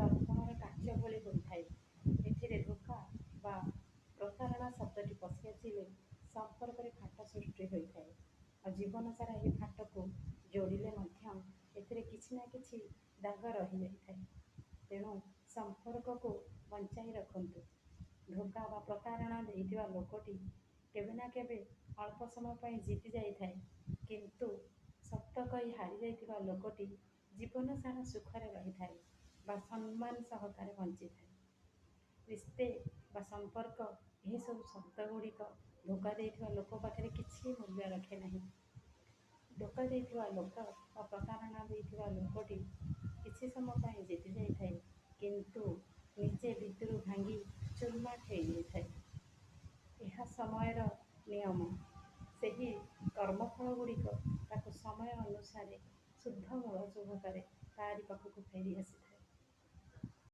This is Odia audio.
ଦର୍ପଣର କାଚ ଭଳି ହୋଇଥାଏ। ଏଥିରେ ଧୋକା ବା ପ୍ରତାରଣା ଶବ୍ଦଟି ପଶି ଆସିଲେ ସମ୍ପର୍କରେ ଫାଟ ସୃଷ୍ଟି ହୋଇଥାଏ, ଆଉ ଜୀବନସାରା ଏହି ଫାଟକୁ ଯୋଡ଼ିଲେ ମଧ୍ୟ ଏଥିରେ କିଛି ନା କିଛି ଦାଗ ରହିଯାଇଥାଏ। ତେଣୁ ସମ୍ପର୍କକୁ ବଞ୍ଚାଇ ରଖନ୍ତୁ। ଧୋକା ବା ପ୍ରତାରଣା ଦେଇଥିବା ଲୋକଟି କେବେ ନା କେବେ ଅଳ୍ପ ସମୟ ପାଇଁ ଜିତି ଯାଇଥାଏ, କିନ୍ତୁ ସତ କହି ହାରିଯାଇଥିବା ଲୋକଟି ଜୀବନସାରା ସୁଖରେ ରହିଥାଏ ବା ସମ୍ମାନ ସହକାରେ ବଞ୍ଚିଥାଏ। ରିସ୍ତେ ବା ସମ୍ପର୍କ, ଏହିସବୁ ଶବ୍ଦ ଗୁଡ଼ିକ ଧୋକା ଦେଇଥିବା ଲୋକ ପାଖରେ କିଛି ମୂଲ୍ୟ ରଖେ ନାହିଁ। ଧୋକା ଦେଇଥିବା ଲୋକ ବା ପ୍ରତାରଣା ଦେଇଥିବା ଲୋକଟି କିଛି ସମୟ ପାଇଁ ଜିତି ଯାଇଥାଏ, କିନ୍ତୁ ନିଜେ ଭିତରୁ ଭାଙ୍ଗି ଚୁରମାର ହେଇଯାଇଥାଏ। ଏହା ସମୟର ନିୟମ। ସେହି କର୍ମଫଳ ଗୁଡ଼ିକ ତାକୁ ସମୟ ଅନୁସାରେ ଶୁଦ୍ଧ ମୂଳ ସହକାରେ ତାରି ପାଖକୁ ଫେରି ଆସିଥାଏ।